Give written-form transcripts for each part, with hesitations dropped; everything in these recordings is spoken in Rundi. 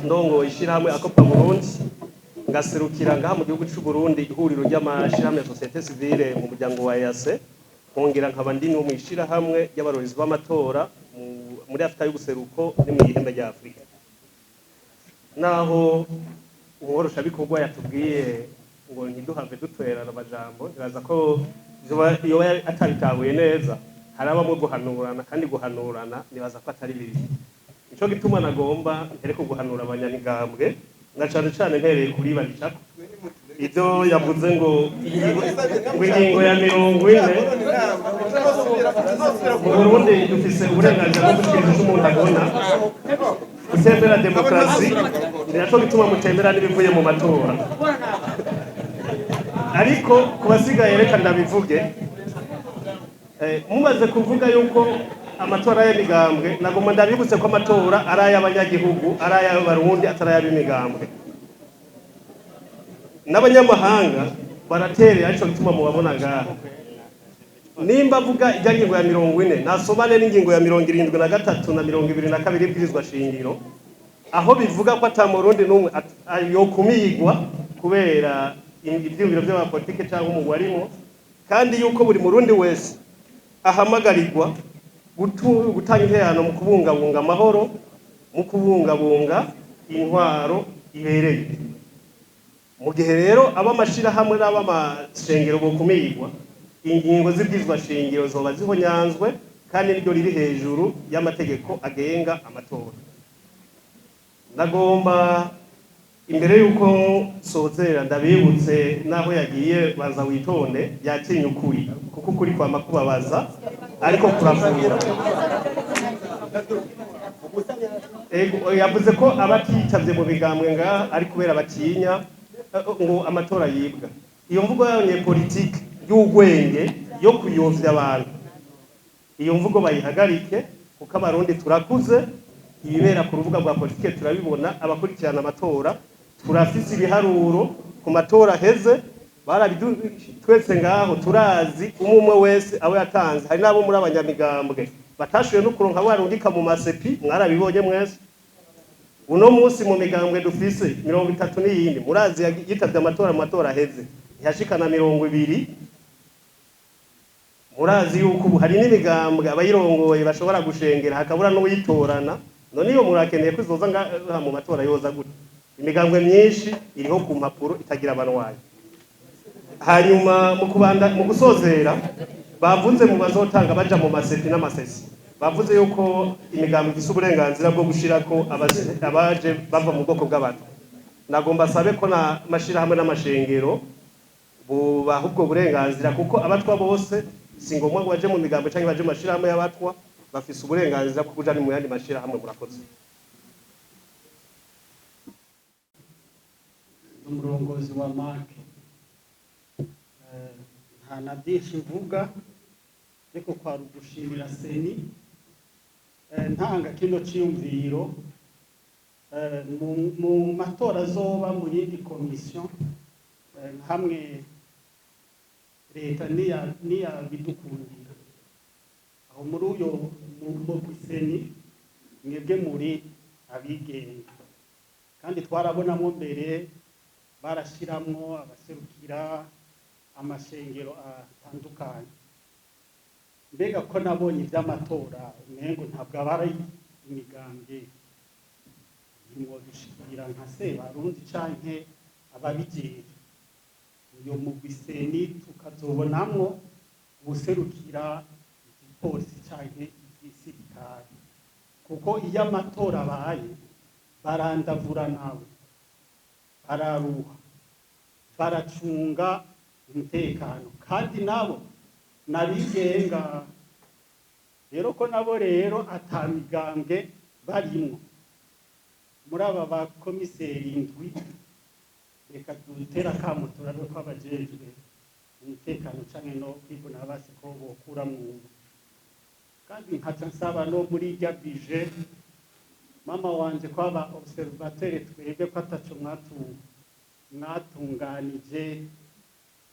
Ndongoye ishyirahamwe Akopa Burundi, ngaserukira ngaha mu gihugu cy'u Burundi ihuriro ry'amashirahamwe ya société civile mu muryango wa EAC, nkongera nkaba ndi no mu ishyirahamwe ry'abarorezi b'amatora muri Afurika y'ubuseruko no mu ihembe rya Afurika. Naho umworoshabikorwa yatubwiye ngo ntiduhave dutwerana amajambo, ntibaza ko yoba atabitahuye neza. Harabamwo guhanurana, kandi guhanurana nibaza ko atari bibi. Nico gituma nagomba ntereko guhanura abanyamigambwe, na cane cane ntereye kuri Baricako, ibyo yavuze ngo ingingo ya 40. Mu Burundi dufise uburenganzira bwo gushikiriza ico umuntu agona. Kutemera demokarasi ni naco gituma mutemera n'ibivuye mu matora. Ariko ku basigaye, reka ndabivuge. Mumaze kuvuga yuko amatora y'imigambwe, nagomba ndabibutse ko amatora ari ay'abanyagihugu, ari ay'Abarundi, atari ay'ab'imigambwe. N'abanyamahanga baraterera, arico gituma mubabona ngaha. Nimba avuga ijya ngingo ya 40, nasomane n'ingingo ya 73 na 22 y'ibwirizwa shingiro, aho bivuga ko ata Murundi n'umwe yokumigwa kubera ivyiyumviro vy'abapolitike canke umugwi arimwo, kandi yuko buri Murundi wese ahamagarirwa gutanga intererano mu kubungabunga amahoro, mu kubungabunga intwaro ibereye. Mu gihe rero ab'amashirahamwe n'ab'amashengero bokumigwa, ingingo z'ibwirizwa shingiro zoba zihonyanzwe, kandi niryo riri hejuru y'amategeko agenga amatora. Nagomba imbere y'uko sozera ndabibutse n'aho yagiye Banza Witonde, yatinye ukuri, kuko ukuri kwama kubabaza ariko kuravura. Ego, yavuze ko abatitavye mu bigambwe ngaha ari kubera batinya ngo amatora yibwa. Iyo mvugo y'abanyepolitike y'ugwenge yo kuyovya abantu, iyo mvugo bayihagarike, kuko Abarundi turakuze. Ibibera ku rubuga rwa politike turabibona. Abakurikirana amatora turafise ibiharuro ku matora aheze, twese ngaho turazi umwe umwe wese abo yatanze. Hari n'abo muri abanyamigambwe batashoboye no kuronka abo barungika mu ma CEPI, mwarabibonye mwese. Uno munsi mu migambwe dufise 30 n'iyindi, murazi yitavye amatora. Mu matora aheze ntiyashikana 20. Murazi yuko ubu hari n'imigambwe abayirongoye bashobora gushengera hakabura n'uwitorana. None iyo murakeneye ko izoza ngaha mu matora, yoza gute? Imigambwe myinshi iriho ku mpapuro, itagira abanwanyi. Hanyuma mu kubanda, mu gusozera, bavuze mu bazotanga baja mu ma CEPI n'ama CECI, bavuze yuko imigambi ifise uburenganzira bwo gushirako abaje bava mu bwoko bw'abantu. Nagomba sabe ko na mashirahamwe n'amashengero bubaha ubwo burenganzira, kuko Abatwa bose si ngombwa ngo baje mu migambo canke baje mu mashirahamwe y'Abatwa, bafise uburenganzira bwo kuja mu yandi mashirahamwe. Murakoze. Umurongozi wa MAC, nta na byinshi mvuga, ariko kwari ugushimira CENI. Ntanga kino ciyumviro: mu matora azoba mu yindi komisiyo, hamwe leta niyabidukundira, aho muri uyo mugwi CENI, mwebwe muri abigenga, kandi twarabonamo mbere barashiramwo abaserukira amashengero atandukanye. Mbega ko nabonye iby'amatora umengo ntabwo aba ari imigambwe, ntimwodushikira nka Sebarundi canke ababijejwe uyo mugwi CENI, tukazobonamwo uwuserukira igipolisi canke igisirikare? Kuko iyo amatora abaye barandavura nawe, bararuha, baracunga umutekano, kandi nabo nabigenga. Rero ko nabo rero ata migambwe barimwo muri aba bakomiseri indwi, reka dutere akamo, turabe ko abajejwe umutekano canke no kwivuna basi ko bokuramwo umwe. Kandi nkaca nsaba no muri irya budget, mama wanje, ko aba observateur twebwe ko ataco mwatunganije,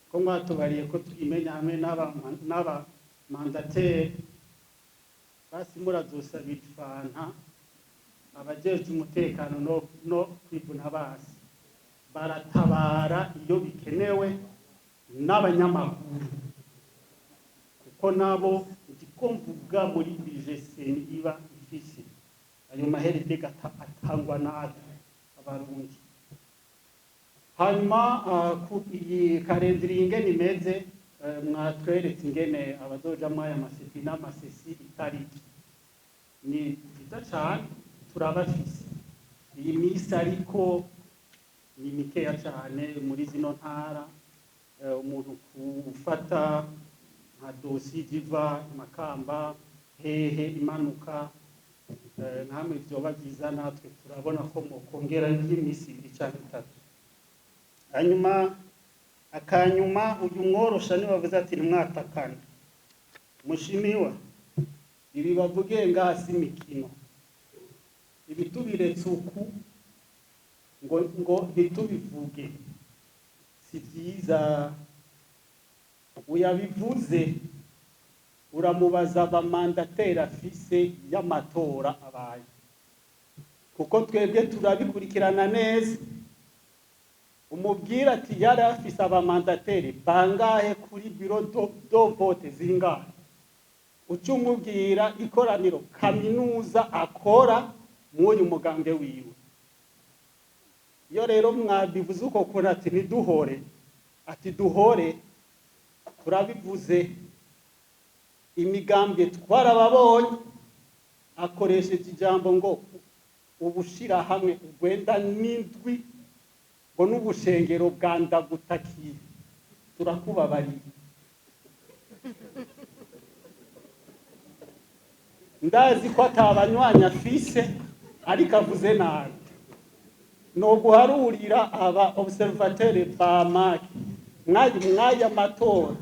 ko mwatubariye ko twimenya hamwe n'aba mandataire, basi murazosabira ifanta. Abajejwe umutekano no kwivuna basi baratabara iyo bikenewe, n'abanyamakuru, kuko nabo ndiko mvuga muri budget CENI iba ifise ayo maherete atangwa natwe Abarundi. Hanyuma ku iyi calendrier ingene imeze, mwatweretse ingene abazojamwo aya ma CEPI n'ama CECI, itariki ni byiza cane, turabafise iyi minsi, ariko ni mikeya cane muri zino ntara. Umuntu gufata nka dosi ziva Makamba hehe imanuka, nkamwe vyoba vyiza, natwe turabona ko mukongera nk'iminsi 2 canke 3. Hanyuma akanyuma, uyu mworosha niwe bavuze ati ntimwatakane. Mushimiwa, ibi bavuge ngaha si imikino, ibi tubiretse uku ngo ntitubivuge si vyiza. Uyabivuze uramubaza aba mandataires afise y'amatora abaye, kuko twebwe turabikurikirana neza. Umubwira ati yari afise aba mandataires bangahe kuri bureau de vote zingahe, uca umubwira ikoraniro kaminuza akora mw'uyu mugambwe wiwe. Iyo rero mwabivuze uko kuntu ati ntiduhore, ati duhore, turabivuze. Imigambwe twarababonye, akoresheje ijambo ngo ubushirahamwe ugwenda n'indwi, ngo n'ubushengero bwa ndagutakiye, turakubabariye. Ndazi ko atabanywanyi afise, ariko avuze nabi. No guharurira aba observateurs ba maki mwaya matora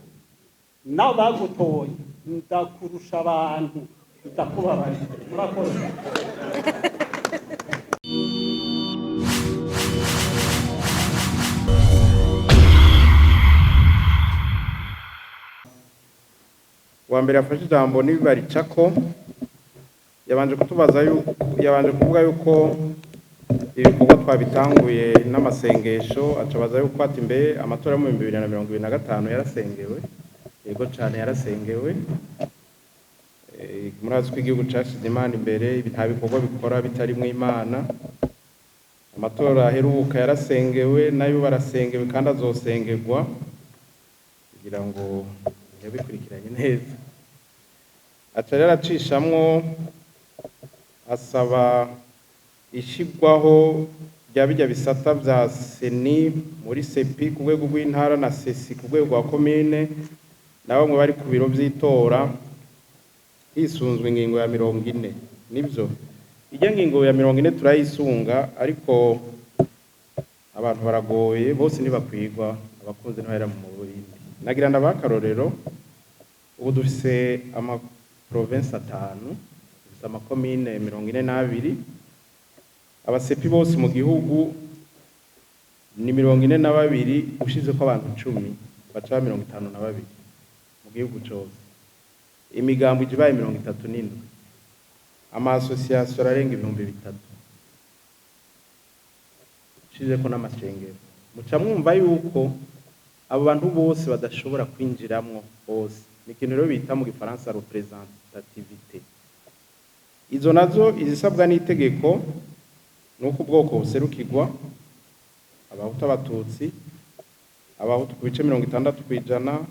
n'abagutoye, ndakurusha abantu, ndakubabariye. Murakoze. Wa mbere yafashe ijambo ni Baricako, yabanje kutubaza yuko, yabanje kuvuga yuko ibikorwa twabitanguye n'amasengesho, acabaza yuko ati mbe amatora yo mu 2025 yarasengewe? Yego cane, yarasengewe. Murazi ko igihugu cashize Imana imbere, ibi nta bikorwa bikora bitarimwo Imana. Amatora aheruka yarasengewe, nayo barasengewe kandi azosengerwa, kugira ngo yabikurikiranye neza. Aca rero aracishamwo asaba ishigwaho rya bijya bisata vya CENI muri CEPI ku rwego rw'intara na CECI ku rwego rwa komine na bamwe bari ku biro vy'itora, hisunzwe ingingo ya 40. Nivyo, ijya ngingo ya 40 turayisunga, ariko abantu baragoye bose ntibakwigwa, abakunzi ntibahera mu bindi. Nagira ndabaha akarorero: ubu dufise ama province atanu, dufise amakomine 42. Aba CEPI bose mu gihugu ni 42, ushizeko abantu 10 baca 52 mu gihugu cose. Imigambo ije ibaye 37, ama association ararenga 3000, ushizeko n'amashengero. Muca mwumva yuko abo bantu bose badashobora kwinjiramwo bose. Ni ikintu rero bita mu gifaransa représentativité. Izo nazo izisabwa n'itegeko ni uko ubwoko buserukirwa: Abahutu, Abatutsi, Abahutu ku bice 60%,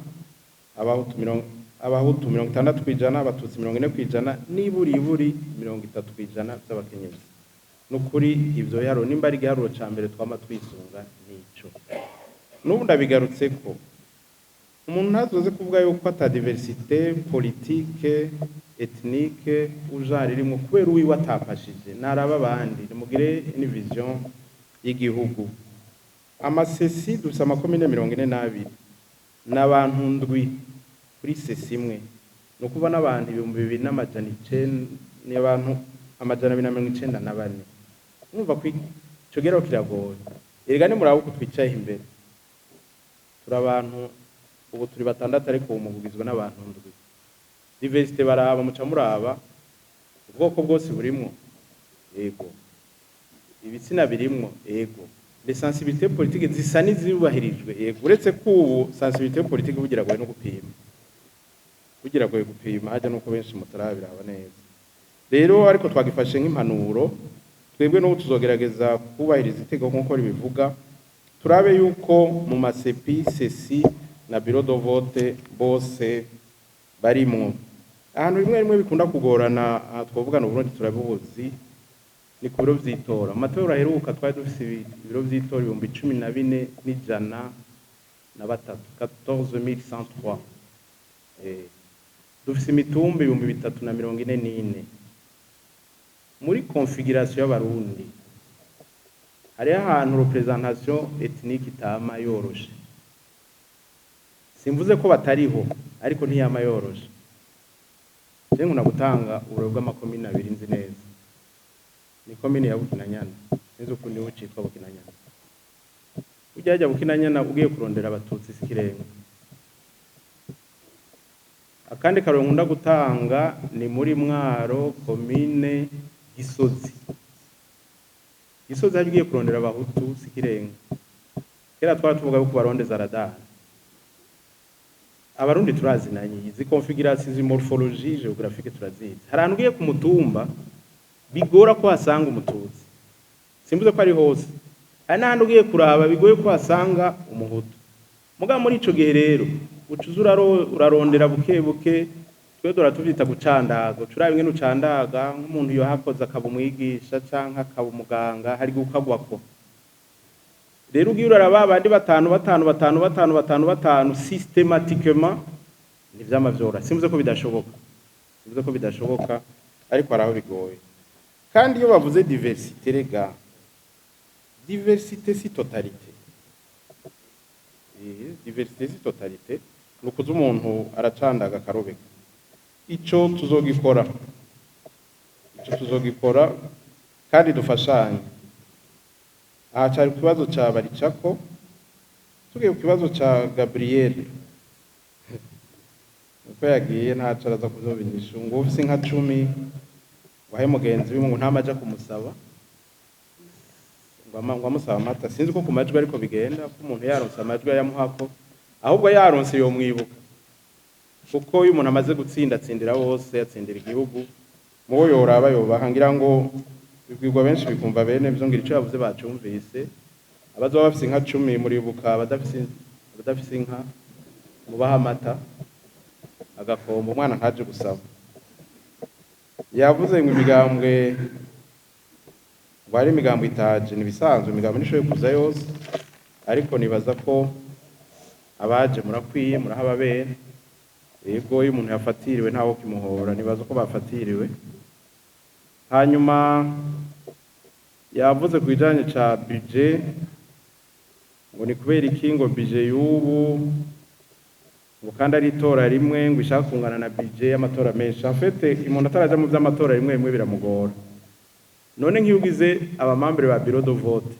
Abahutu 60%, Abatutsi 40%, n'iburiburi 30% vy'abakenyezi. Nukuri ivyo biharuro, nimba ari igiharuro ca mbere twama twisunga, nico n'ubu ndabigarutseko. Umuntu ntazoze kuvuga yuko ata diversité politique, ethnique ou genre irimwo kubera uwiwe atafashije. Naraba abandi, nimugire une vision y'igihugu. Ama CECI, dufise amakomine 42 n'abantu ndwi kuri CECI imwe, ni ukuvuga n'abantu 2900, ni abantu 294. Mwumva ko ico gero kiragoye. Erega nimuraba uko twicaye imbere, turi abantu, ubu turi batandatu, ariko uwo mugwi ugizwe n'abantu ndwi. Diversité baraba, muca muraba ubwoko bwose burimwo. Yego. Ibitsina birimwo? Yego. Les sensibilités politiques zisa n'izubahirijwe? Yego, uretse ko ubu sensibilité politique bugira goye no gupima, bugira goye gupima hajya nuko benshi mutarabiraba neza. Rero ariko twagifashe nk'impanuro. Twebwe n'ubu tuzogerageza kubahiriza itegeko nk'uko ribivuga, turabe yuko mu ma CEPI, CECI na bureau de vote bose barimwo. Ahantu rimwe rimwe bikunda kugorana, aha twavuga no Burundi turabibuzi, ni ku biro vy'itora. Mu matora aheruka twari dufise ibiro vy'itora 14,103, 14,103. Dufise imitumba 3,044. Muri configuration y'Abarundi hariho ahantu représentation ethnique itama yoroshe. Simvuze ko batariho, ariko ntiyama yoroshe. Je nkunda gutanga uburero bw'amakomine abiri nzi neza, ni komine ya Bukinanyana. Sinzi ukuntu niho citwa Bukinanyana. Ujya hajya Bukinanyana ugiye kurondera Abatutsi si ikirenga. Akandi karoro nkunda gutanga ni muri Mwaro, komine Gisozi. Gisozi hajya ugiye kurondera Abahutu si ikirenga. Kera twara tuvuga yuko barondeza radar. Abarundi turazinanye, izi configuration, izi morphologie géographique turazizi. Hari ahantu ugiye ku mutumba bigora ko hasanga Umututsi, simvuze ko ari hose. Hari n'ahandi ugiye kuraba bigoye ko hasanga Umuhutu. Mugabo muri ico gihe rero ucuza urarondera buke buke. Twe dora tuvyita gucandaga. Ucuraba ingene ucandaga, nk'umuntu yohakoze akaba umwigisha canke akaba umuganga, hari gukagwako. Rero ugiye uraraba abandi batanu batanu batanu batanu batanu batanu systématiquement, ntivyama vyora. Simvuze ko bidashoboka, simvuze ko bidashoboka, ariko hari aho bigoye. Kandi iyo bavuze diversité, rega diversité si totalité. Diversité si totalité, ni ukuza umuntu aracandaga akarobeka. Ico tuzogikora, ico tuzogikora kandi dufashanye. Aha cari ku kibazo ca Baricako. Tugiye ku kibazo ca Gabriel, uko yagiye ntaco araza kuzoba inyishu. Ngo ufise inka 10 wahe mugenzi wiwe, ngo ntamaja kumusaba, ngo amusaba amata. Sinzi ko ku majwi ariko bigenda, ko umuntu yaronse amajwi ayamuhako, ahubwo yaronse yomwibuka, kuko iyo umuntu amaze gutsinda atsindira bose, atsindira igihugu. Mubo yoraba yobaha, ngira ngo bibwirwa benshi bikumva bene byo. Ngira ico yavuze bacumvise. Abazoba bafise inka 10, muribuka abadafise inka, mubaha amata agakomba, umwana ntaje gusaba. Yavuze ngo imigambwe, ngo hari imigambwe itaje. Nibisanzwe, imigambwe ntishoboye kuza yose, ariko nibaza ko abaje murakwiye, murahababera. Yego, iyo umuntu yafatiriwe ntawo kimuhora, nibaza ko bafatiriwe. Hanyuma yavuze ku bijanye ca budget, ngo ni kubera iki ngo budget y'ubu, ngo kandi ari itora rimwe, ngo ishaka kungana na budget y'amatora menshi. En fait, umuntu ataraja mu vy'amatora rimwe rimwe biramugora. None nk'iyo ugize aba membres ba bureau de vote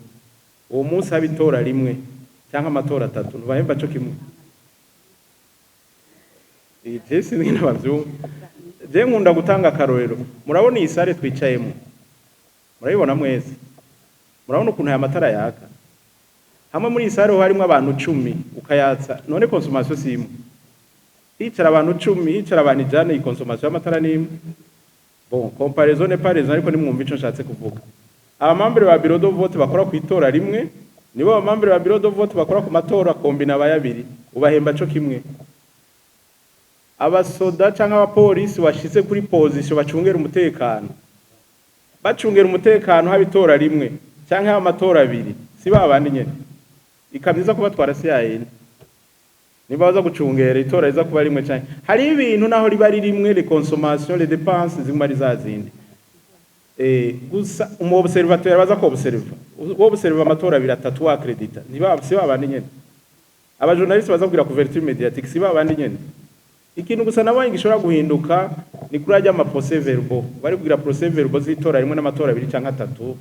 uwo munsi haba itora rimwe cyangwa amatora atatu, ntubahemba co kimwe? Je sinzi ingene bavyumva. Je nkunda gutanga akarorero. Murabona iyi salle twicayemo? Murabibona mwese? Murabona ukuntu aya matara yaka? Hamwe muri iyi salle ho harimwo abantu 10, ukayatsa, none consommation si imwe? Hicara abantu 10, hicara abantu 100, iyi consommation y'amatara ni imwe. Bon, comparaison n'est pas raison, ariko nimwumva ico nshatse kuvuga. Aba membres ba bureau de vote bakora ku itora rimwe nibo aba membres ba bureau de vote bakora ku matora combinés abayabiri, ubahemba co kimwe. Abasoda canke abapolisi washize kuri position bacungera umutekano, bacungera umutekano haba itora rimwe canke haba amatora abiri, si ba bandi nyene? Ikamyo iza kubatwara si yayindi. Niba baza gucungera itora riza kuba rimwe canke hari ibintu, naho riba ari rimwe, les consommations, les dépenses ziguma ari za zindi. Gusa umu observateur baza ko observa, observa amatora abiri atatu wa accrédita, ntiba si ba bandi nyene? Aba journalistes baza kugira couverture médiatique, si ba bandi nyene? Ikintu gusa nabonye gishobora guhinduka ni kuri ajya ama procès verbaux. Bari kugira procès verbaux z'itora rimwe n'amatora abiri canke atatu,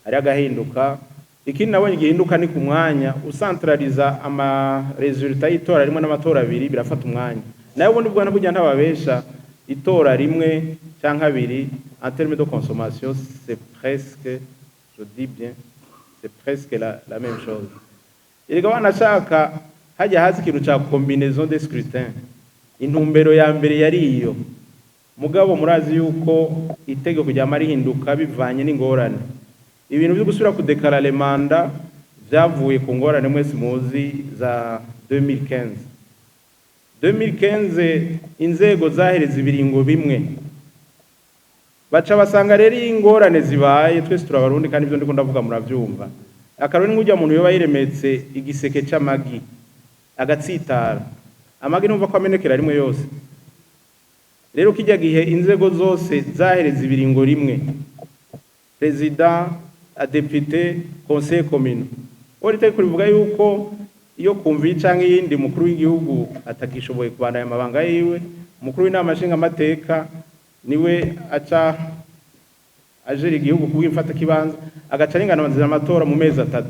hari agahinduka. Ikindi nabonye gihinduka ni ku mwanya ucentraliza ama résultats y'itora rimwe n'amatora abiri, birafata umwanya. Nayo ubundi bwana burya ntababesha. Itora rimwe canke abiri, en termes de consommation, c'est presque, je dis bien, c'est presque la même chose. Erega wanashaka hajya hazi ikintu ca combinaison des scrutins, intumbero ya mbere yari iyo. Mugabo murazi yuko itegeko ryama rihinduka bivanye n'ingorane. Ibintu byo gusubira ku décaler les mandats vyavuye ku ngorane mwese muzi za 2015. 2015 inzego zahereza ibiringo bimwe, baca basanga rero iyo ingorane zibaye, twese turabarundi kandi ibyo ndiko ndavuga muravyumva. Akarori nk'urya muntu yoba yiremetse igiseke c'amagi agatsitara, amagi numva ko amenekera rimwe yose. Rero kijya gihe inzego zose zahereza ibiringo rimwe, président, député, conseil communal. Ori itegeko rivuga yuko iyo kumviye canke iyindi mukuru w'igihugu atagishoboye kubandanya amabanga yiwe, umukuru w'inama nshingamateka niwe aca ajera igihugu kubw'imfata kibanza, agaca aringaniza amatora mu mezi 3.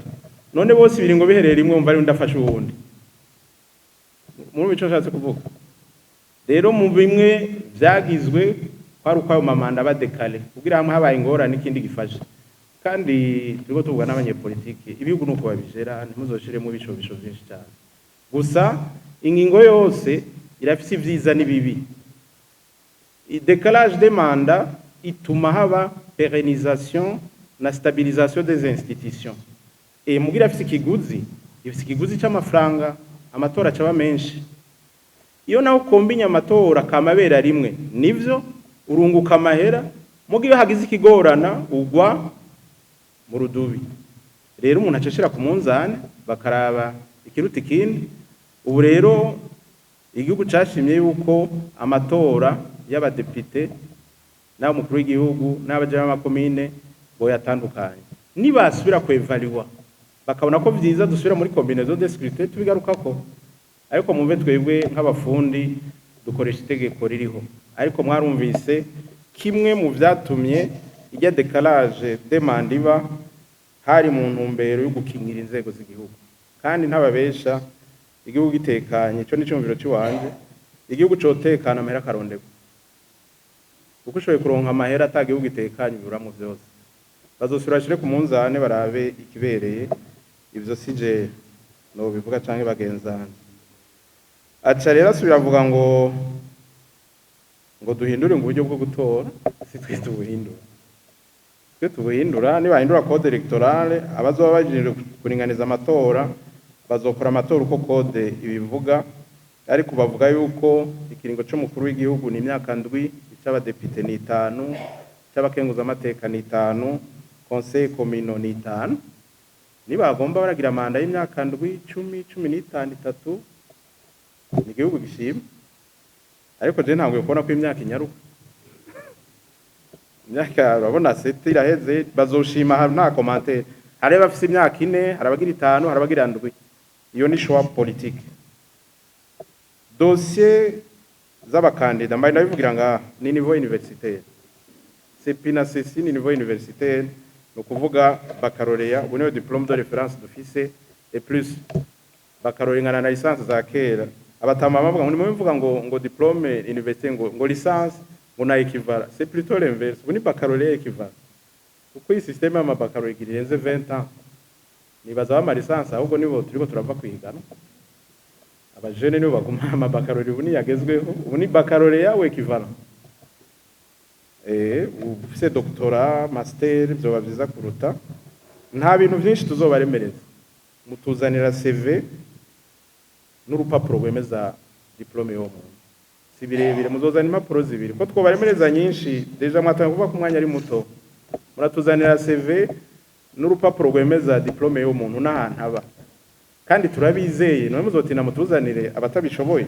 None bose ibiringo bihereye rimwe, umva ari undi afashe uwundi. Muri ico nshatse kuvuga rero, mu bimwe vyagizwe kwari uko ayo ma mandats ba décalé kugira hamwe habaye ingorane ikindi gifashe. Kandi turiko tuvuga n'abanyepolitiki, ibihugu nuko babijera, ntimuzoshiremo ibishobisho vyinshi cyane. Gusa ingingo yose irafise ivyiza n'ibibi. Décalage des mandats ituma haba pérennisation na stabilisation des institutions. E mugira afise ikiguzi, ifise ikiguzi c'amafaranga, amatora acaba menshi. Iyo naho ukombinya amatora kamabera rimwe, nivyo urunguka amahera, muga iyo hagize ikigorana ugwa mu rudubi. Rero umuntu acashira ku munzane bakaraba ikiruta ikindi. Ubu rero igihugu cashimye yuko amatora y'abadepite n'ab'umukuru w'igihugu n'abaja b'amakomine boyatandukanye. Nibasubira kwevaluwa bakabona ko vyiza dusubira muri combinaison de scrutin, tubigarukako. Ariko mumve, twebwe nk'abafundi dukoresha itegeko ririho. Ariko mwarumvise kimwe mu vyatumye ijya décalage des mandats iba, hari mu ntumbero yo gukingira inzego z'igihugu. Kandi ntababesha, igihugu gitekanye, ico ni icumviro ciwanje, igihugu cotekana amahera akarondegwa, kuko ushoboye kuronka amahera ata gihugu gitekanye biburamwo vyose. Bazosubira bashire ku munzane barabe ikibereye. Ivyo sije no bivuga canke bagenzanje. Aca rero asubira avuga ngo duhindure ngo uburyo bwo gutora. Si twe tubuhindura, twe tubuhindura nibahindura code électorale. Abazoba bajejwe kuringaniza amatora bazokora amatora uko code ibivuga. Ariko bavuga yuko ikiringo c'umukuru w'igihugu ni imyaka 7, ic'abadepite ni 5, ic'abakenguzamateka ni 5, conseil communal ni 5. Nibagomba baragira manda y'imyaka 7, 10, 15, 3, ni igihugu gishima. Ariko je ntanguye kubona ko imyaka inyaruka. Imyaka urabona 7 iraheze, bazoshima nta commentaire. Hari abafise imyaka 4, hari abagira 5, hari abagira 7. Iyo ni choix politique. Dossier z'abakandida, mbaye ndabivugira ngaha, ni niveau universitaire. CEPI na CECI ni niveau universitaire, ni ukuvuga baccalauréat. Ubu niyo diplôme de référence dufise, et plus baccalauréat ingana na licence za kera. Abatama bavuga ngo nimubivuga ngo diplôme université, ngo licence, ngo na équivalent. C'est plutôt l'inverse, ubu ni baccalauréat équivalent, kuko iyi système y'ama baccalauréat irenze 20 ans. Nibaza bama licence ahubwo nibo turiko turava kwigana. Abajene nibo baguma ama baccalauréat, ubu niyagezweho, ubu ni baccalauréat ou équivalent. Ufise doctorat, master, vyoba vyiza kuruta. Nta bintu vyinshi tuzobaremereza, mutuzanira CV n'urupapuro rwemeza diplôme y'uwo muntu. Si birebire, muzozana impapuro zibiri ko twobaremereza nyinshi. Déjà mwatanga kuvuga ko umwanya ari muto. Muratuzanira CV n'urupapuro rwemeza diplôme y'uwo muntu n'ahantu aba, kandi turabizeye. None muzotinda mutuzanire abatabishoboye?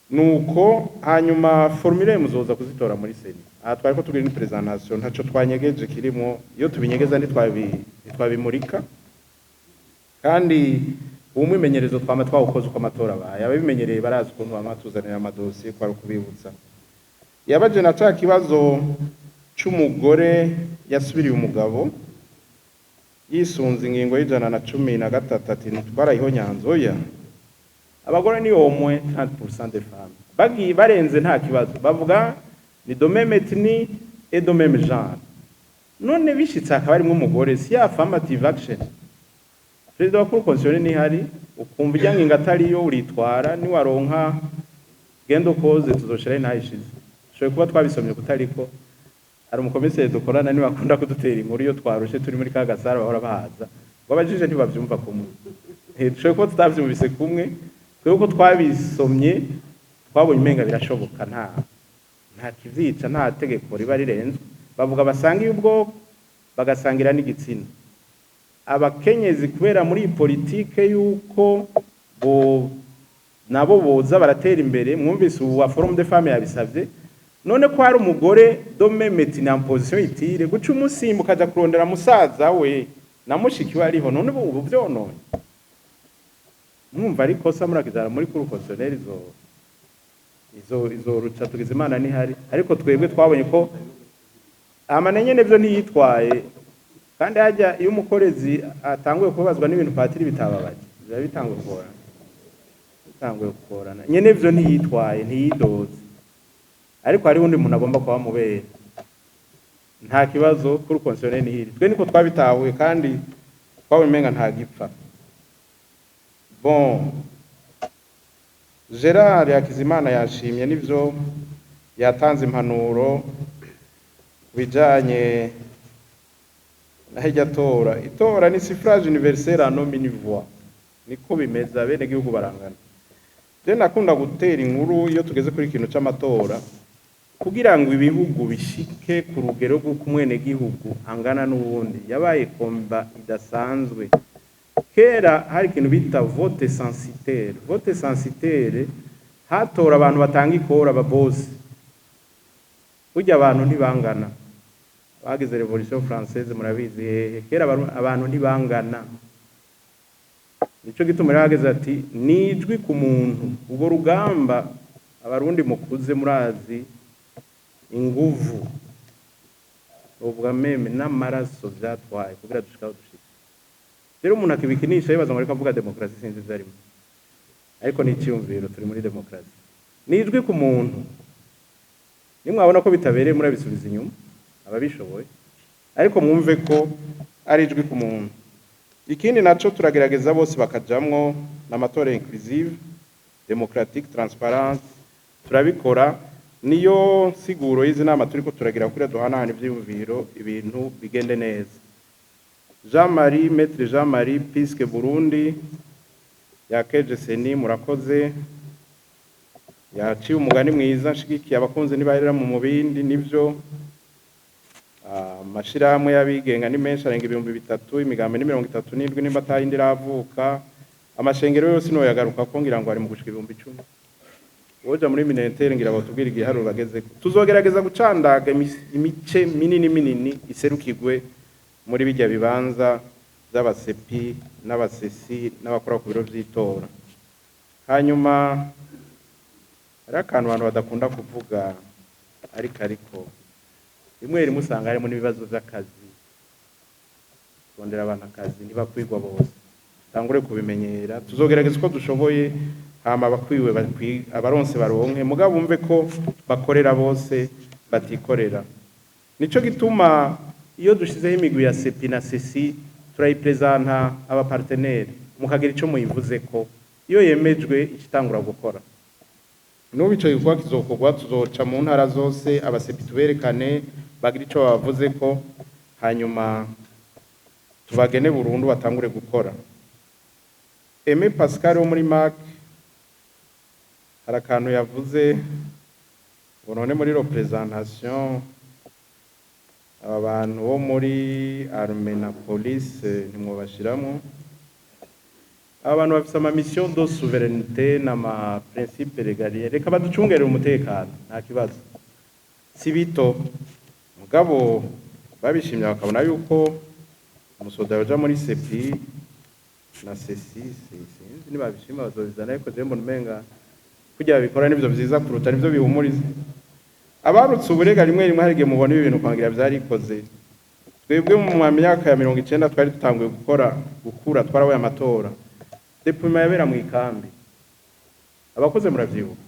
Nuko hanyuma formulaire muzoza kuzitora muri CENI. Aha twari ko tugira ni présentation, ntaco twanyegeje kirimo. Iyo tubinyegeza ntitwabimurika. Kandi ubu mwimenyerezo twama twawukoze uko amatora abaye, ababimenyereye barazi ukuntu bama batuzanira amadosiye, kwari ukubibutsa. Yabaje na ca kibazo c'umugore yasubiriye umugabo yisunze ingingo y'113, ati ntitwarayiho nyanzoya. Abagore ni au moins 30% des femmes. Bagiye barenze nta kibazo, bavuga ni de même ethnie et de même genre. None bishitse hakaba harimwo umugore, si ya affirmative action? Perezida wa Cour constitutionnelle nihari, ukumva ijya ngingo atariyo, uritwara, niwaronka gendo koze tuzoshiraho intayishize. Ushoboye kuba twabisomye kutariko. Hari umukomiseri dukorana niwe akunda kudutera inkuru iyo twarushe turi muri ka gasara bahora bahaza ngo abajije ntibavyumva kumwe. Dushoboye kuba tutavyumvise kumwe. Twebwe uko twabisomye twabonye umenga birashoboka, nta kivyica, nta tegeko riba rirenzwe. Bavuga basangiye ubwoko, bagasangira n'igitsina. Abakenyezi, kubera muri iyi politike yuko bo nabo boza baratera imbere, mwumvise ubu wa Forum des Femmes yabisavye. None ko hari umugore de même ethnie en position utile, guca umusimba ukaja kurondera musaza we na mushiki we ariho, none ubu vyononye? Mwumva ari kosa murakizana muri Cour constitutionnelle, izo ruca tugize Imana nihari. Ariko twebwe twabonye ko amane nyene vyo ntiyitwaye. Kandi hajya iyo umukorezi atanguye kubabazwa n'ibintu patiri bitababaje, biba bitanguye kugorana, bitanguye kugorana. Nyene vyo ntiyitwaye, ntiyidoze, ariko hariho undi muntu agomba kuba mubera. Nta kibazo, Cour constitutionnelle nihiri. Twe niko twabitahuye kandi twabonye umenga nta gipfa. Bon, Gerard Hakizimana yashimye n'ivyo, yatanze impanuro ku bijanye na hirya tora. Itora ni suffrage universel à nombre une voix, niko bimeze, abene gihugu barangana. Je nakunda gutera inkuru iyo tugeze kuri ikintu c'amatora, kugira ngo ibihugu bishike ku rugero rw'uko umwenegihugu angana n'uwundi, yabaye combat idasanzwe. Kera hari ikintu bita vote censitaire. Vote censitaire, hatora abantu batanga ikora, ababosi. Burya abantu ntibangana. Bagize Révolution française murabizi hehe. Kera abantu ntibangana, nico gituma rero hageze ati nijwi ku muntu. Ubwo rugamba Abarundi mukuze murazi inguvu, uvuga même n'amaraso vyatwaye kugira dushike aho dushika. Rero umuntu akibikinisha yibaza ngo ariko avuga demokarasi, sinzi ivyo arimo, ariko ni iciyumviro. Turi muri demokarasi, nijwi ku muntu. Nimwabona ko bitabereye, murabisubiza inyuma ababishoboye, ariko mwumve ko ari ijwi ku muntu. Ikindi naco, turagerageza bose bakajamwo n'amatora inclusive, démocratique, transparence. Turabikora, niyo siguro y'izi nama turiko turagira kugira duhanahana ivyiyumviro, ibintu bigende neza. Jean Marie, Maître Jean Marie Pisque Burundi, yakeje CENI, murakoze. Yaciye umugani mwiza nshigikiye: abakunzi ntibaherera mu mubindi. Nivyo, amashirahamwe y'abigenga ni menshi, arenga 3000, imigambi ni 37 nimba atayindi iravuka. Amashengero yose noyagaruka ko ngira ngo ari mu gushika 10,000. Woja muri minetere ngira batubwira igiharuro bagezeko. Tuzogerageza gucandaga imice minini minini iserukirwe muri bijya bibanza by'abasepi n'abasesi n'abakora ku biro vy'itora. Hanyuma hari akantu abantu badakunda kuvuga, ariko rimwe rimwe usanga harimo n'ibibazo vy'akazi. Kurondera abantu akazi, ntibakwigwa bose, tangure kubimenyera. Tuzogerageza uko dushoboye, hama abakwiwe abaronse baronke, mugabo bumve ko bakorera bose, batikorera. Nico gituma iyo dushizeho imigwi ya CEPI na CECI, turayipresenta aba partenaires, mukagira ico muyivuzeko. Iyo yemejwe, icitangura gukora. N'ubu ico gikorwa kizokorwa, tuzoca mu ntara zose, abasepi tuberekane, bagira ico babavuzeko, hanyuma tubagene burundu batangure gukora. Aimé Pascal wo muri MAC hari akantu yavuze ngo none muri représentation aba bantu bo muri armée na police ntimwobashiramwo? Aba bantu bafise ama mission de souveraineté n'ama principe régaliens, reka baducungerere umutekano, nta kibazo, si bito. Mugabo babishimye bakabona yuko umusoda yoja muri CEPI na CECI, sinzi nibabishima bazobizana, ariko je mbona umenga kurya babikora nivyo vyiza kuruta, nivyo bihumuriza abarutse uburega. Rimwe rimwe hari igihe mubona ibi bintu kwangira vyarikoze. Twebwe mu myaka ya 90 twari dutanguye gukora, gukura, twarabaye amatora, dépouillement yabera mu ikambi. Abakoze muravyibuka,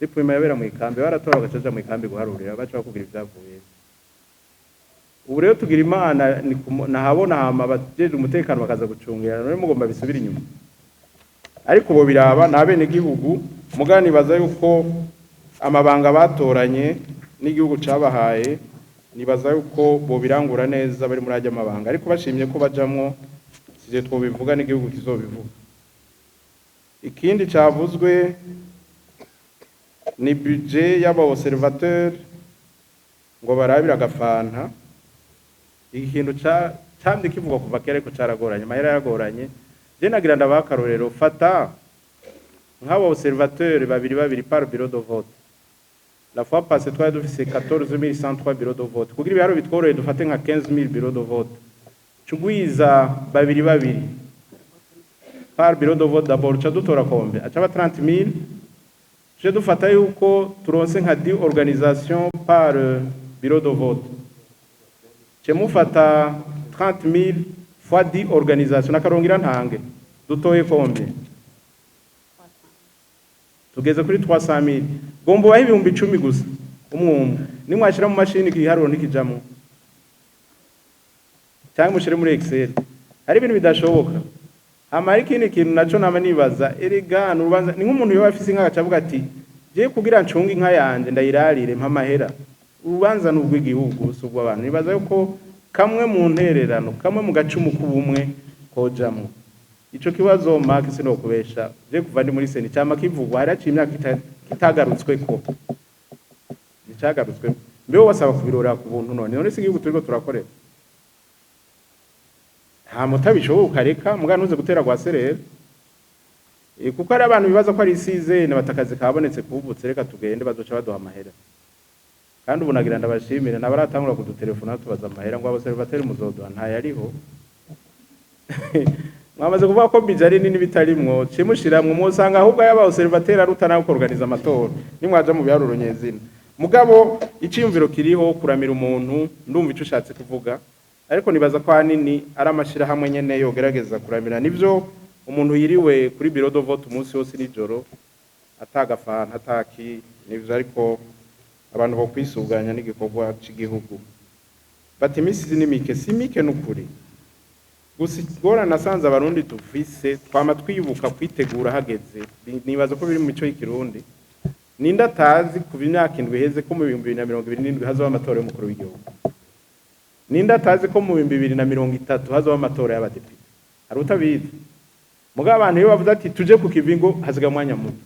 dépouillement yabera mu ikambi, baratora bagacaja mu ikambi guharurira, baca bakubwira ivyavuye. Ubu rero tugira Imana ni nahabona, hama abajeje umutekano bakaza gucungera. None mugomba bisubira inyuma? Ariko ubu biraba ni abenegihugu. Mugabo nibaza yuko amabanga batoranye n'igihugu cabahaye, nibaza yuko bobirangura neza bari muri ajya amabanga. Ariko bashimye ko bajamwo, sije twobivuga, n'igihugu kizobivuga. Ikindi cavuzwe ni budget y'aba observateur ngo barabire agafanta. Iki kintu camye kivugwa kuva kera, ariko caragoranye, amahera yaragoranye. Je nagira ndabaha akarorero: fata nk'aba observateur babiri babiri par bureau de vote. La fois passée twari dufise 14 103 bureaux de vote. Kugira ibiharuro bitworoheye, dufate nka 15 000 bureaux de vote, cugwiza babiri babiri par bureau de vote d'abord, ca dutora combien? Aca aba 30 000. Tuje dufata yuko turonse nka 10 organisation par bureau de vote, ce mufata 30 000 fois 10 organisation, nakarongira ntange dutoye combien? Tugeze kuri 300 000. Gomba ubahe 10 000 gusa umwe umwe. Nimwashira mu mashini, igiharuro ntikijamwo, cyangwa mushire muri Excel. Hari ibintu bidashoboka. Hama hari ikindi kintu naco nama nibaza: erega urubanza ni nk'umuntu yoba afise inka, agaca avuga ati: "Je kugira ncunge inka yanje ndayirarire, mpa amahera." Urubanza ni urw'igihugu, si urw'abantu. Nibaza yuko kamwe mu ntererano, kamwe mu gacumu k'ubumwe kojamwo. Ico kibazo, Mark, sinokubesha, je kuva ndi muri CENI cama kivugwa, hari haciye imyaka kitagarutsweko, nicagarutsweko. Mbeho wasaba kubirora ku buntu. None si igihugu turiko turakorera? Nta mutabishoboye ukareka, muga ntuze gutera gwa serere. Kuko hari abantu bibaza ko ari isizene, batakazi kabonetse kuvutse, reka tugende bazoca baduha amahera. Kandi ubu nagira ndabashimire n'abaratangura kudutelefona tubaza amahera ngo observateur muzoduha, ntayariho. Mwamaze kuvuga ko budget ari nini, bitarimwo cimushiramwo, mwosanga ahubwo yaba observateur aruta nawe kuorganiza amatora nimwaja mu biharuro nyezina. Mugabo iciyumviro kiriho kuramira umuntu, ndumva ico ushatse kuvuga, ariko nibaza ko ahanini ari amashirahamwe nyene yogerageza kuramira. Nivyo, umuntu yiriwe kuri bureau de vote umunsi wose nijoro atagafanta ataki, nivyo, ariko abantu bo kwisuganya n'igikorwa c'igihugu. Bati imisi ni mike, si mike n'ukuri. Gusa ingorane nasanze Abarundi dufise, twama twibuka kwitegura hageze. Nibaza ko biri mu mico y'ikirundi. Ninde atazi kuva imyaka 7 iheze ko mu 2027 hazoba amatora y'umukuru w'igihugu? Ninde atazi ko mu 2030 hazoba amatora y'abadepite? Hari utabizi? Mugabo abantu iyo bavuze ati tuje ku kivingo, hasigaye umwanya muto.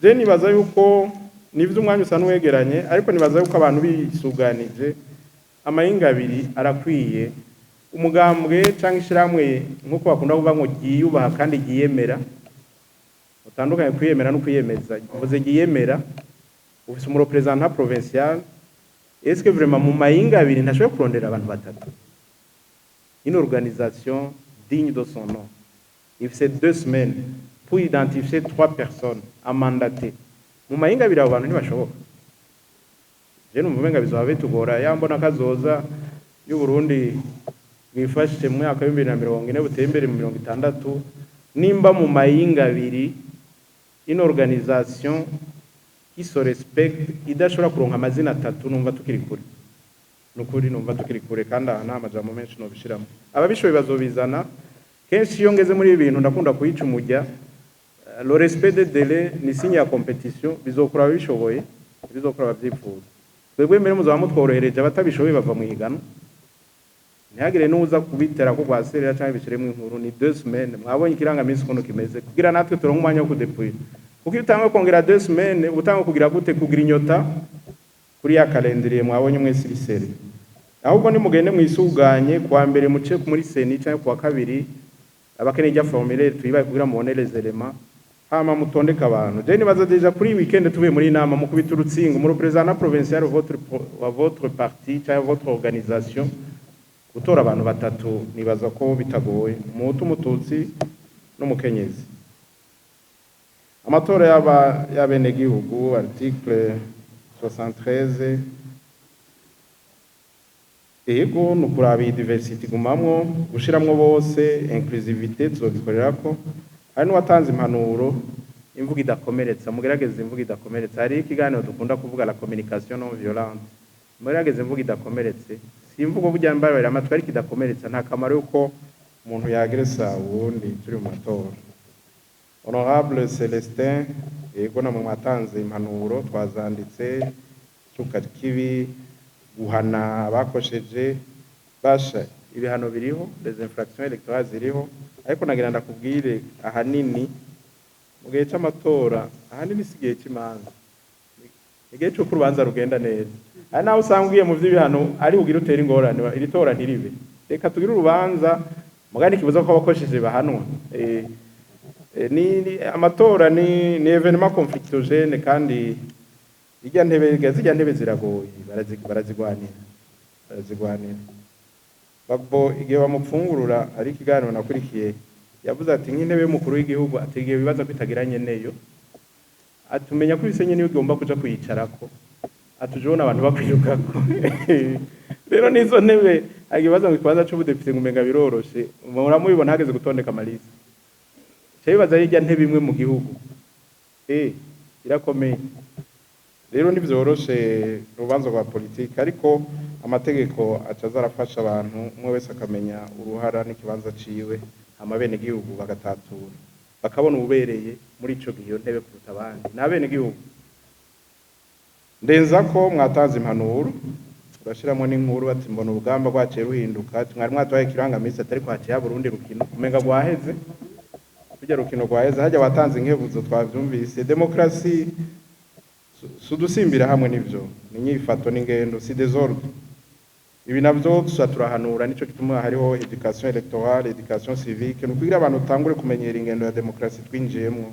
Je nibaza yuko nivyo, umwanya usa n'uwegeranye, ariko nibaza yuko abantu bisuganije, amahinga abiri arakwiye. Umugambwe canke ishirahamwe, nk'uko bakunda kuvuga ngo ryiyubaha kandi ryiyemera, utandukanye kwiyemera no kwiyemeza, mvuze ryiyemera, ufise umu représentant provincial. Est-ce que vraiment mu mayinga abiri ntashoboye kurondera abantu batatu? Une organisation digne de son nom ifise 2 semaines pour identifier trois personnes à mandater. Mu mayinga abiri abo bantu ntibashoboka. Je numva umenga bizoba bitugora. Yambona kazoza y'u Burundi bwifashe mu mwaka wa 2040, buteye imbere mu 60, nimba mu mayinga abiri une organisation qui se respecte idashobora kuronka amazina atatu, numva tukiri kure. Nukuri numva tukiri kure, kandi aha nta majambo menshi nobishiramo. Ababishoboye bazobizana. Kenshi iyo ngeze muri ibi bintu ndakunda kuyica umujya. Le respect des délais ni signe ya compétition. Bizokora ababishoboye, bizokora abavyifuza. Twebwe mbere muzaba mutworohereje, abatabishoboye bava mu higanwa, ntihagire n'uza kubitera ko rwaserera canke bishiremwo inkuru. Ni 2 semaines, mwabonye ikirangaminsi ukuntu kimeze, kugira natwe turonke umwanya wo kudepouiller. Kuko iyo utanga kongera 2 semaines, utanga kugira gute? Kugira inyota kuri ya calendrier mwabonye mwese iri sere. Ahubwo nimugende mwisuganye, kuwa mbere muce muri CENI canke kuwa kabiri, abakeneye ijya formulaire tuyibaye kugira mubone les éléments, hama mutondeke abantu. Je nibaza déjà kuri weekend tuvuye muri inama, mukubita urutsingo mu représentant provincial wa votre parti cyangwa votre organisation. Gutora abantu batatu nibaza ko bitagoye: umuhutu, umututsi n'umukenyezi. Amatora y'aba y'abenegihugu, article 73. Ego, ni ukuraba iyi diversité igumamwo, gushiramwo bose, inclusivité tuzogikorerako. Hari n'uwatanze impanuro Imvugo idakomeretsa, mugerageze imvugo idakomeretsa. Hari ikiganiro dukunda kuvuga, la communication non violente. Mugerageze imvugo idakomeretse. Si imvugo burya mbarira amatwi, ariko idakomeretsa. Nta kamaro yuko umuntu yagresa uwundi turi mu matora. Honorable Celestin, yego, namwe mwatanze impanuro, twazanditse. Cuka kibi, guhana abakosheje, basha ibihano biriho, les infractions électorales ziriho. Ariko nagira ndakubwire, ahanini mu gihe c'amatora, ahanini si igihe c'imanza, igihe c'uko urubanza rugenda neza. Hari naho usanga ugiye mu vy'ibihano ari ugira utere ingorane, iri tora ntiribe. Reka tugire urubanza mugani, kibuza ko abakosheje bahanwa. Ni amatora ni événement conflictogène, kandi irya ntebe, zirya ntebe ziragoye, barazigwanira, barazigwanira. Gbagbo, igihe bamupfungurura, ari ikiganiro nakurikiye, yavuze ati nk'intebe y'umukuru w'igihugu, ati igihe bibaza ko itagiranye neyo, atumenya ko ibisenye niyo ugomba kuja kuyicarako, atuje ubona abantu bakwirukako. Rero n'izo ntebe agibaza ngo ikibanza c'ubudepite ngo umenga biroroshe, muramubibona hageze gutondeka amalisi, ca bibaza ari irya ntebe imwe mu gihugu, irakomeye. Rero ntibyoroshe urubanza rwa politiki, ariko amategeko aca aza arafasha abantu, umwe wese akamenya uruhara n'ikibanza ciwe, hama abenegihugu bagatatura, bakabona ububereye muri ico gihe iyo ntebe kuruta abandi. Ni abenegihugu. Ndenza ko mwatanze impanuro, urashiramo n'inkuru, ati mbona urugamba rwaciye ruhinduka, ati mwari mwatwaye ikirangamisi, atari kwaciye haba urundi rukino, umenga rwaheze, rujya rukino rwaheze hajya. Watanze inkebuzo, twavyumvise. Demokrasi si udusimbira hamwe, nivyo, ni inyifato n'ingendo, si désordre. Ibi navyo tuza turahanura, nico gituma hariho éducation électorale, éducation civique, ni ukugira abantu utangure kumenyera ingendo ya demokrasi twinjiyemwo.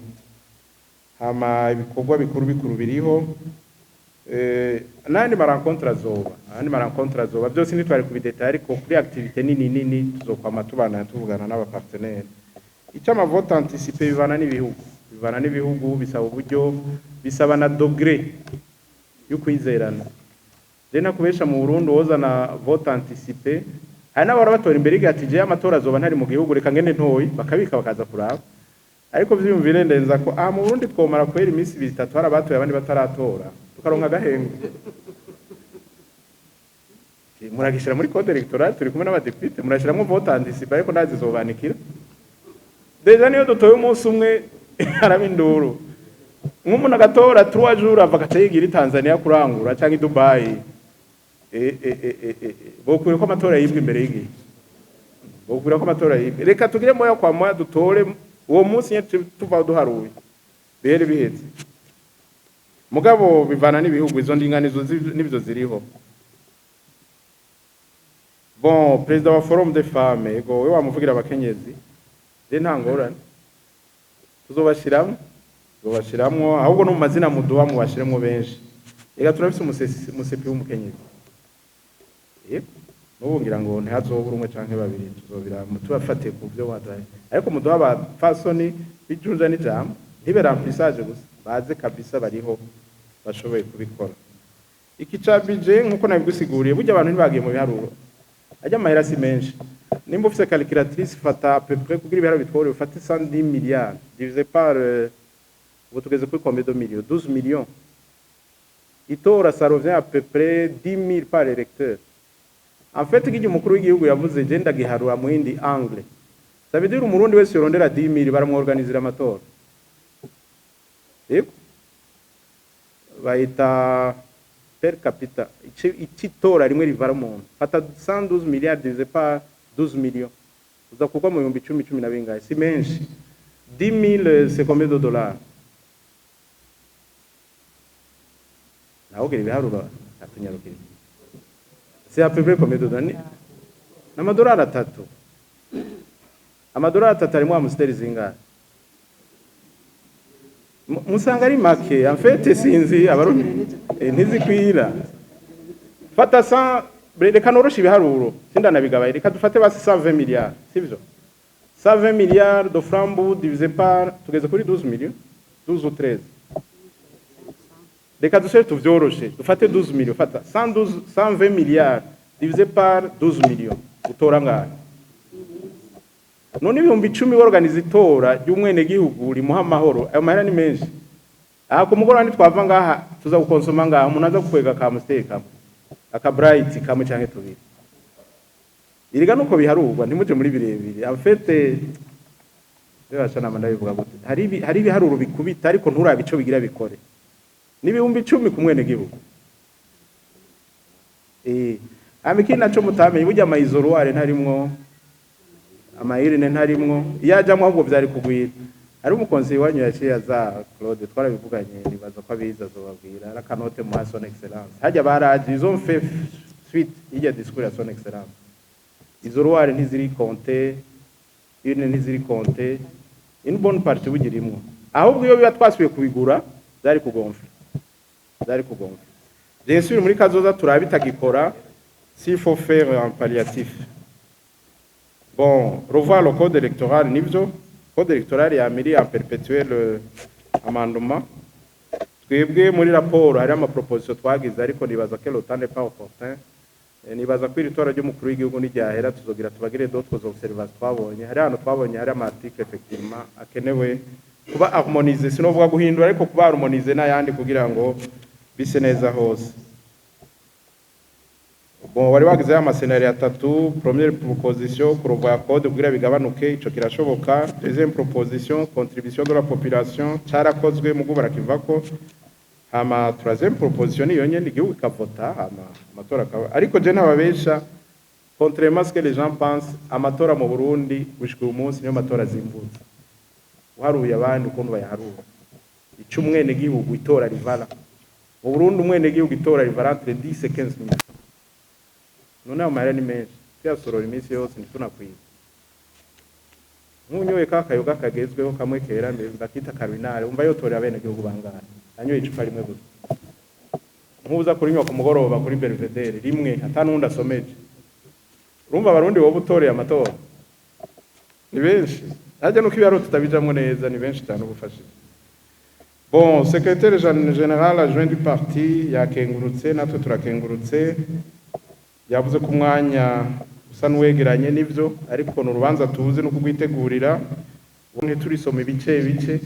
Hama ibikorwa bikuru bikuru biriho, n'ayandi ma rencontres azoba, ayandi ma rencontres azoba. Byose ntitwari kubideta, ariko kuri activité nini nini tuzokwama tubana, tuvugana n'aba partenaires. Icyo ama vote anticipé bivana n'ibihugu, bivana n'ibihugu, bisaba uburyo, bisaba na degré yo kwizerana. Je nakubesha, mu Burundi wozana vote anticipé, hari n'abahora batora imbere igihe, ati jewe amatora azoba ntari mu gihugu, reka ngende ntoyi, bakabika bakaza kuraba. Ariko vyiyumvire, ndenza ko aha mu Burundi twomara kwera iminsi ibiri itatu hari abatoye abandi bataratora, tukaronka agahengwe. Muragishira muri code électorale, turi kumwe n'abadepite, murashiramwo vote anticipé, ariko ndazizobanikira. Déjà niyo dutoye umunsi umwe haraba induru, nk'umuntu agatora 3 jours ava, agaca yigira i Tanzania kurangura canke i Dubai. Bokwira ko amatora yibwe imbere y'igihe, bokwira ko amatora yibwe. Reka tugire moya kwa moya, dutore uwo munsi nyene tuva duharuye, bihere biheze. Mugabo bivana n'ibihugu, izo ndinganizo n'ivyo ziriho. Bon, président wa Forum des femmes, ego, we wamuvugira abakenyezi, je nta ngorane, tuzobashiramwo, tuzobashiramwo. Ahubwo no mu mazina muduha mubashiremwo benshi. Ega turafise umu CEPI w'umukenyezi, yego. N'ubu ngira ngo ntihazobura umwe canke babiri, tuzobira tubafate ku byo waduhaye. Ariko muduha abapfasoni b'ijunja n'ijambo, ntibe remplissage gusa, baze kabisa, bariho bashoboye kubikora. Iki ca budget, nkuko nabigusiguriye, burya abantu ntibagiye mu biharuro, ajya amahera si menshi. Nimba ufise calculatrice, fata à peu près kugira ibiharuro bitworohe, ufate 110 milliards divisé par ubu tugeze kuri combien de millions? 12 millions. Itora, ça revient à peu près 10 000 par électeur. En fait, nk'igihe umukuru w'igihugu yavuze, je ndagiharura mu yindi angle. Ça veut dire umurundi wese yorondera 10 000, baramworganizira amatora. Yego, bayita per capita, itora rimwe rivara umuntu. Fata 112 milliards divisé par 12 millions, uza kugwa mu bihumbi icumi, cumi na bingahe, si menshi. 10 000, c'est combien de dollars? Nawe ibiharuro atunyarukire, c'est à peu près combien de dollars? Ni amadolari 3. Amadolari 3 arimo Amstel zingahe? Musanga ari make. En fait, sinzi abarundi, ntizikwira. Fata 100, reka noroshe ibiharuro, sindanabigabaye, reka dufate basi 120 milliards, sivyo? 120 milliards de francs bu divisé par, tugeze kuri 12 millions, 12 ou 13. Reka dusubire tuvyoroshe, dufate 12 millions. Fata 112, 120 milliards divisé par 12 millions, utora ngahe? None 10.000 organiza itora ry'umwenegihugu rimuha amahoro, ayo mahera ni menshi. Aha ku mugoroba ntitwava ngaha, tuza gukonsoma ngaha, umuntu aza gukwega ka Amstel kamwe, aka Bright kamwe canke tubiri. Iriga nuko biharurwa, ntimuje muri birebire. En fait, bebasha nama ndabivuga gute, hari ibiharuro bikubita ariko nturabe ico bigira bikore. N'10.000 ku mwenegihugu. Hama ikindi naco mutamenye, burya ama isoloirs ntarimwo, ama urnes ntarimwo. Iyo ajamwo ahubwo vyari kugwira. Hari umu conseiller wanyu yaciye aza, Claude, twarabivuganye, nibaza ko abizi azobabwira. Ari akanote muha Son Excellence. Hajya baraje, ils ont fait suite y'irya discours ya Son Excellence. Isoloirs ntiziri comptées, urnes ntiziri comptées, une bonne partie bugirimwo. Ahubwo iyo biba twasubiye kubigura byari kugonfla, byari kugonfla. Bien sûr, muri kazoza turabitagikora s'il faut faire un palliatif. Bon, revoir le code électoral, nivyo, code électoral yamiri en perpétuel amendement. Twebwe muri raporo hari ama proposition twagize, ariko nibaza que le temps n'est pas opportun. Nibaza ko iri tora ry'umukuru w'igihugu n'iryahera tuzogira tubagire d'autres observations twabonye. Hari ahantu twabonye hari ama article effectivement akenewe kuba harmonisé, sinovuga guhindura, ariko kuba harmonisé n'ayandi kugira ngo bise neza hose. Bon, wari wagize ama scénario atatu. Première proposition, kurevoir code kugira bigabanuke, ico kirashoboka. Deuxième proposition, contribution de la population, carakozwe mugu barakivako. Hama troisième proposition niyo nyene, igihugu ikavota, hama amatora akaba. Ariko je ntababesha, contrairement à ce que les gens pensent, amatora mu Burundi gushika uyu munsi niyo matora azimbutse uharuye abandi ukuntu bayaharura. Ico umwenegihugu itora rivala mu Burundi, umwenegihugu itora rivala entre 10 et 15 minutes. None ayo mahera ni menshi, tuyasorora iminsi yose ntitunakwiza. Nk'unyoye ka kayoga kagezweho kamwe kera mbere bakita Cardinal, umva yotorera abenegihugu bangahe anyoye icupa rimwe gusa? Nk'uza kurinywa ku mugoroba kuri Belvedere rimwe, ata n'uwundi asomeje. Urumva abarundi wowe utoreye amatora ni benshi. Harya nuko ibiharuro tutabijamwo neza, ni benshi cyane ubufashije. Bon, secrétaire général adjoint du parti yakengurutse, natwe turakengurutse. Yavuze ko umwanya usa n'uwegeranye, n'ivyo, ariko ni urubanza tuzi no kugwitegurira, ubu ntiturisoma ibice bice.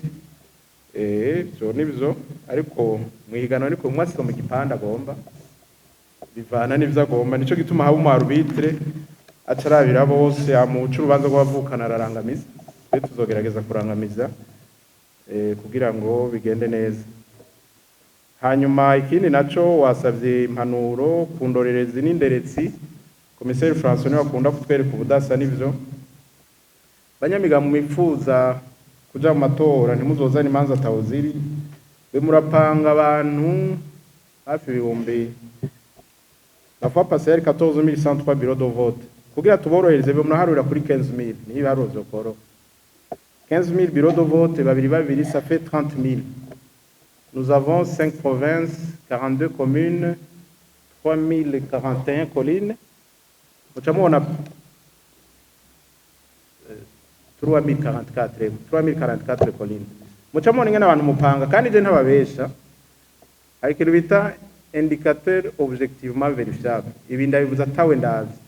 Ivyo nivyo, ariko mwihiganwa ariko umwe asoma igipande agomba, bivana n'ivyo agomba. Nico gituma haba umu arbitre acarabira bose, amuca urubanza rw'abavukana, ararangamiza. Twe tuzogerageza kurangamiza kugira ngo bigende neza. Hanyuma ikindi naco, wasavye impanuro ku ndorerezi n'inderetsi. Commissaire François niwe akunda kutwereka ubudasa. N'ivyo, banyamiga mwipfuza kuja mu matora, ntimuzozane imanza ataho ziri. Be murapanga abantu hafi ibihumbi, la fois passée yari 14 103 bureaux de vote. Kugira tuborohereze, be muraharurira kuri 15 000, niyo ibiharuro vyokoroha. 15 000 bureaux de vote, babiri babiri, ça fait 30 000. Nous avons 5 provinces, 42 communes, 3041 collines. Muca mubona 3044, 3044 collines. Muca mubona ingene abantu mupanga. Kandi je ntababesha, hari ikintu bita indicateur objectivement vérifiable. Ibi ndabivuze atawe ndazi.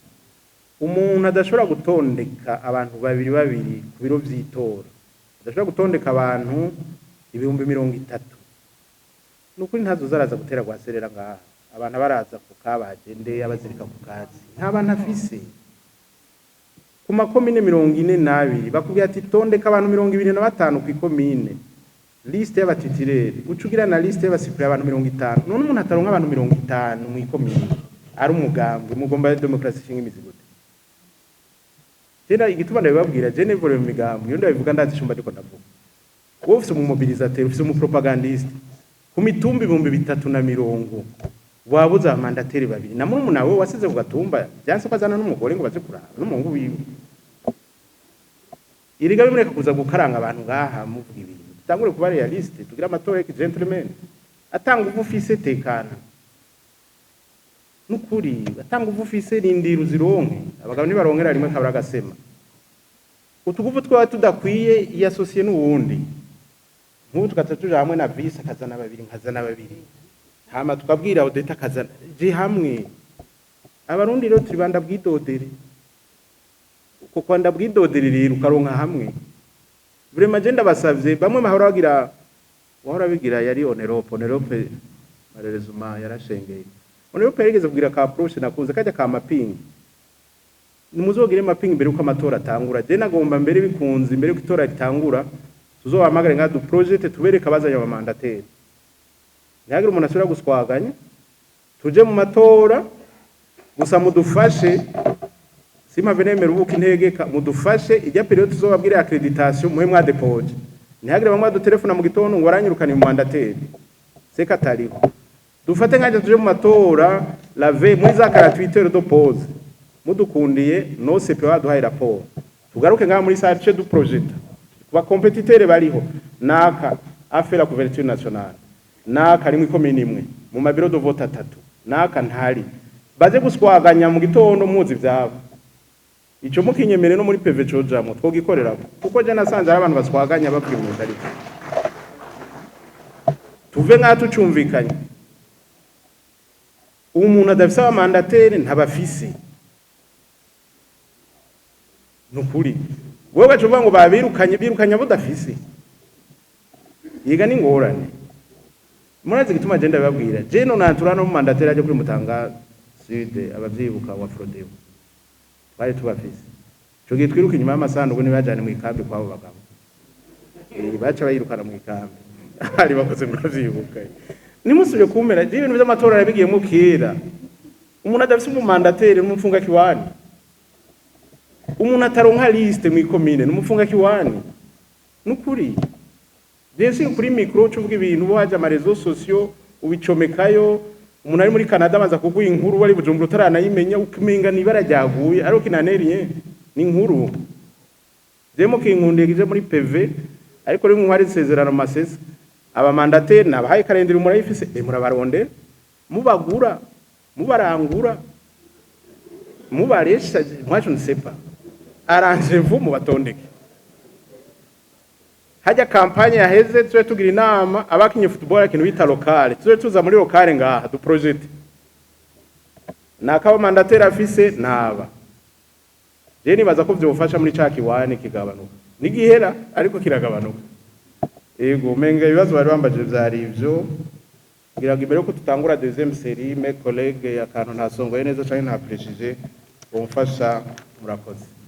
Umuntu adashobora gutondeka abantu babiri babiri ku biro vy'itora, adashobora gutondeka abantu 30.000, nukuri ntazoza araza gutera rwaserera ngaha. Abantu baraza ku kabagende abazirika ku kazi, nta bantu afise. Ku makomine 42 bakubwira ati tondeka abantu 25 kw'ikomine, liste y'aba titulaires, uca ugira na liste y'aba suppléants, abantu 50. None umuntu ataronka abantu 50 mw'ikomine ari umugambwe, mugomba demokarasi ishinga imizi gute? Jena igituma ndabibabwira, je nevure mu migambwe, iyo ndabivuga ndazi icumba ndiko ndavuga. Wowe ufise umu mobilisateur, ufise umu propagandiste ku mitumba 30.000, wabuze aba mandataires babiri na murumuna we wasize ku gatumba, vyanse ko azana n'umugore ngo baze kuraba n'umuhungu wiwe. Iriga bimureka kuza gukaranga abantu ngaha muvuga ibintu. Tutangure kuba réaliste, tugire amatora y'iki gentleman. Atanga uvu ufise, tekana, nukuri atanga uvu ufise, rindira uzironke. Abagabo ntibaronkera rimwe, kabura agasema. Utuguvu twaba tudakwiye, iyasosiye n'uwundi. Nk'ubu tugaca tuja hamwe na vice, akazana babiri, nkazana babiri, hama tukabwira Odeta akazana je hamwe. Abarundi rero turi banda bwidodere. Uko kwanda bwidodererera ukaronka hamwe. Vraiment, je ndabasavye, bamwe bahora bagira, wahora bigira yari Onerope. Onerope malheureusement yarashengeye. Onerope yarigeze kugira ka approche nakunze kajya ka mapping. Nimuzogire mapping mbere uko amatora atangura. Je nagomba mbere bikunze, imbere uko itora ritangura, tuzobahamagare nka du projet, tubereke abazanye aba mandataires, ntihagire umuntu asubira guswaganya. Tuje mu matora gusa mudufashe, simpave nemera ubuka integeka, mudufashe ijya période tuzobabwira accréditation muhe mwadepoje, ntihagire bamwe badutelefona mu gitondo ngo aranyirukana mu mandataire seka atariho. Dufate nkajya tuje mu matora la veille, muri za 48 heures de pause, mudukundiye no CP waduhaye rapport, tugaruke ngaha muri salle du projeta kuba compétiteurs bariho, naka a fait la couverture nationale, naka ari mu ikomine imwe mu ma bureaux de vote atatu, naka ntari, baze guswaganya mu gitondo muzi ivyabo. Ico mukinyemere no muri PV cojamwo twogikorerako, kuko je nasanze ari abantu baswaganya bavuga ibintu bitari byo. Tuve ngaha tucumvikanye: umuntu adafise aba mandataires ntabafise. Nukuri wewe ugaca uvuga ngo babirukanye, birukanye abo udafise, yiga ni ngorane. Murazi igituma je ndababwira? Je nonantura no mu mandataire aje kuri Mutanga Sud, abavyibuka wa Frodebu twari tubafise ico gihe, twiruka inyuma y'amasanduku, ntibajane mu ikambi kwabo bagabo. Baca bayirukana mu ikambi ari bakoze. Muravyibuka? Nimusubire kumera je ibintu vy'amatora yabigiyemo kera. Umuntu adafise umu mandataire n'umufunga kiwani, umuntu ataronka liste mu ikomine n'umufunga kiwani. Nukuri je kuri micro ucuvuga ibintu, bo haje ama réseaux sociaux ubicomekayo, umuntu ari muri Canada abanza kuguha inkuru wari Bujumbura utaranayimenya, ukimenga nibara ryaguye ariko kinaneriye ni inkuru. Je mukinkundiye kije muri PV, ariko rimwe hari isezerano masesa aba mandataires nabahaye calendrier murayifise, murabarondera, mubagura, mubarangura, mubaresha, moi je ne sais pas, arrangez-vous, mubatondeke. Hajya campagne yaheze tube tugira inama abakinye football, ikintu bita locale, tube tuza muri locale ngaha du projete nakaba mandataire afise naba. Je nibaza ko vyofasha muri ca kiwani kigabanuka, nigihera ariko kiragabanuka. Ego, menga ibibazo bari bambaje vyari ivyo. Ngira ngo imbere yuko tutangura deuxième série, mes collègues, akantu ntasongoye neza canke nta précisé bomfasha. Murakoze.